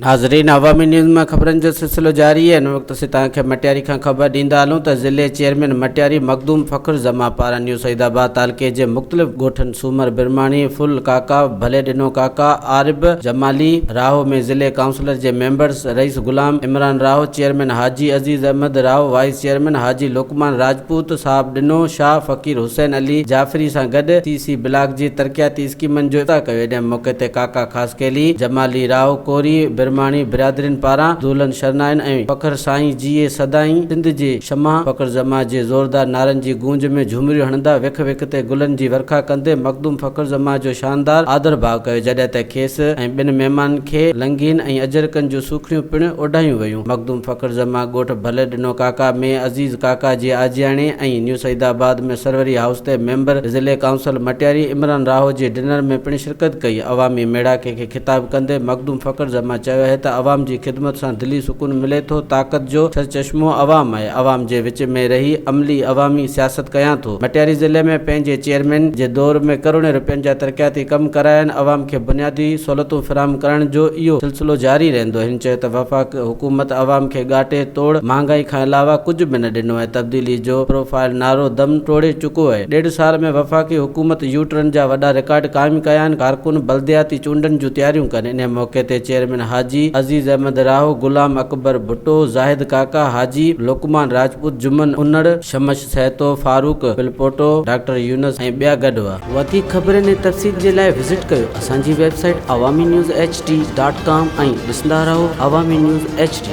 ناظرين عوامي نيوز مان خبرن جو سلسلو جاري آهي ان وقت اسين توهان کي مٽياري کان خبر ڏيندا هلون ته ضلعي چيئرمين مٽياري مخدوم فخر زمان پاران نيو سعيد آباد تعلقي جي مختلف ڳوٺن سومر برماڻي، ڦل ڪاڪا، ڀلي ڏنو ڪاڪا، عارب جمالي راهو ۾ ضلعي ڪائونسلر جي ميمبرز رئيس غلام عمران راهو، چيئرمين حاجي عزيز احمد راهو، وائيس چيئرمين حاجي لقمان راجپوت، صاحب ڏنو شاهه فقير حسين علي جعفري سان گڏ سي سي بلاڪ جي ترقياتي اسڪيمن جو افتتاح ڪيو ان موقعي تي ڪاڪا خاصخيلي، جمالي راء، ڪوري، برماڻي برادرين پاران دولهن شرنائين ۽ فخر سائين جيئي سدائين سنڌ جي شمع فخر زمان جي زوردار نعرن جي گونج ۾ جهومريون هڻندا وک وک تي گلن جي ورکا ڪندي مخدوم فخر زمان جو شاندار آڌر ڀاء ڪيو جڏهن ته کيس ۽ ٻين مهمانن کي لنگين ۽ اجرڪن جون سوکڙيون پڻ اوڍايون ويون. مخدوم فخر زمان ڳوٺ ڀلي ڏنو ڪاڪا ۾ عزيز ڪاڪا جي آجياڻي ۽ نيو سعيد آباد ۾ سروري هائوس تي ميمبر ضلعي ڪائونسل مٽياري عمران راهو جي ڊنر ۾ پڻ شرڪت ڪئي. عوامي ميڙاڪي کي خطاب ڪندي مخدوم فخر زمان چيو اهي ته عوام جي خدمت سان دلي سڪون ملي ٿو، طاقت جو سرچشمو عوام آهي، عوام جي وچ ۾ رهي عملي عوامي سياست ڪيان ٿو. مٽياري ضلعي ۾ پنهنجي چيئرمين جي دور ۾ ڪروڙين رپين جا ترقياتي ڪم ڪرايا آهن، عوام کي بنيادي سهولتون فراهم ڪرڻ جو اهو سلسلو جاري رهندو. هن چيو ته وفاق حڪومت عوام کي ڳاٽي توڙ مهانگائي کان علاوه ڪجهه به نه ڏنو آهي، تبديلي جو پروفائل نعرو دم ٽوڙي چڪو آهي، ڏيڍ سال ۾ وفاقي حڪومت يو ٽرن جا وڏا رڪارڊ قائم ڪيا آهن، ڪارڪن بلدياتي چونڊن جون تياريون ڪن. انهي موقعي تي چيئرمين حاجي عزيز احمد راهو، غلام اڪبر ڀٽو، زاهد ڪاڪا، حاجي لقمان راجپوت، جمن انڙ، شمش سهتو، فاروق پلپوٽو، ڊاڪٽر يونس ۽ ٻيا گڏ هئا. وڌيڪ خبرن ۽ تفصيل جي لاء وزٽ ڪيو اسان جي website Awami news H D dot com ۽ ڏسندا رهو عوامي نيوز ايڇ ڊي.